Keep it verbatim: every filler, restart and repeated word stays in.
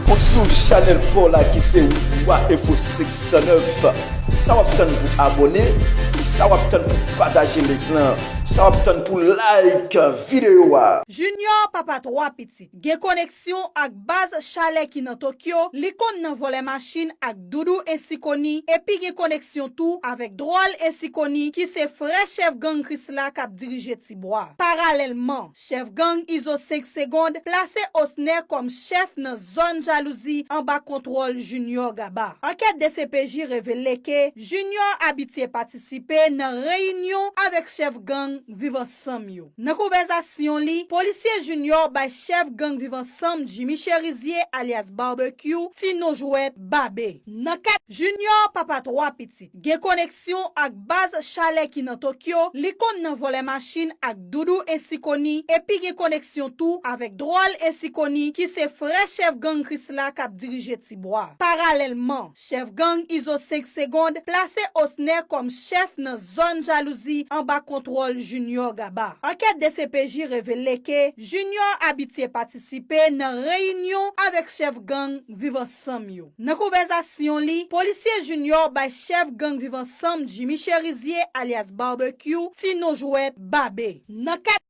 Ou sou chanèl pa w la ki se Wa Enfo senk san nèf. Sa w ap tann pou abòne? Sa w ap tann pou pataje link lan? Sa w ap tann pou like videyo a? Junior, papa twa pitit, gen koneksyon ak baz Chalè ki nan Tokyo. Li konn nan vòlè machin ak Doudou Ensikoni, epi gen koneksyon tou avèk Dwòl Ensikoni, ki se frè chèf gang Krisla k ap dirije Tibwa. Paralèlman, chèf gang Izo senk Segond plase Osner kòm chèf nan zòn Jalouzi, anba kontwòl Junior Gaba. Ankèt D C P J revele ke Junior abitye patisipe nan reyinyon avèk chèf gang Viv Ansanm yo. Nan konvèsasyon li, polisye Junior bay chèf gang Viv Ansanm, Jimmy Cherizier alyas Barbecue, ti non jwèt Babe. Nan kad Junior, papa twa pitit, gen koneksyon ak baz Chalè ki nan Tokyo. Li konn nan vòlè machin ak Doudou Ensikoni, epi gen koneksyon tou avèk Dwòl Ensikoni, ki se frè chèf gang Krisla k ap dirije Tibwa. Paralèlman, chèf gang Izo senk Segond plase Osner kòm chèf nan zòn Jalouzi, anba kontwòl Junior Gaba. Ankèt D C P J revele ke Junior abitye patisipe nan reyinyon avèk chèf gang Viv Ansanm yo. Nan konvèsasyon li, polisye Junior bay chèf gang Viv Ansanm, Jimmy Cherizier alyas Barbecue, ti non jwèt Babe. Nan kad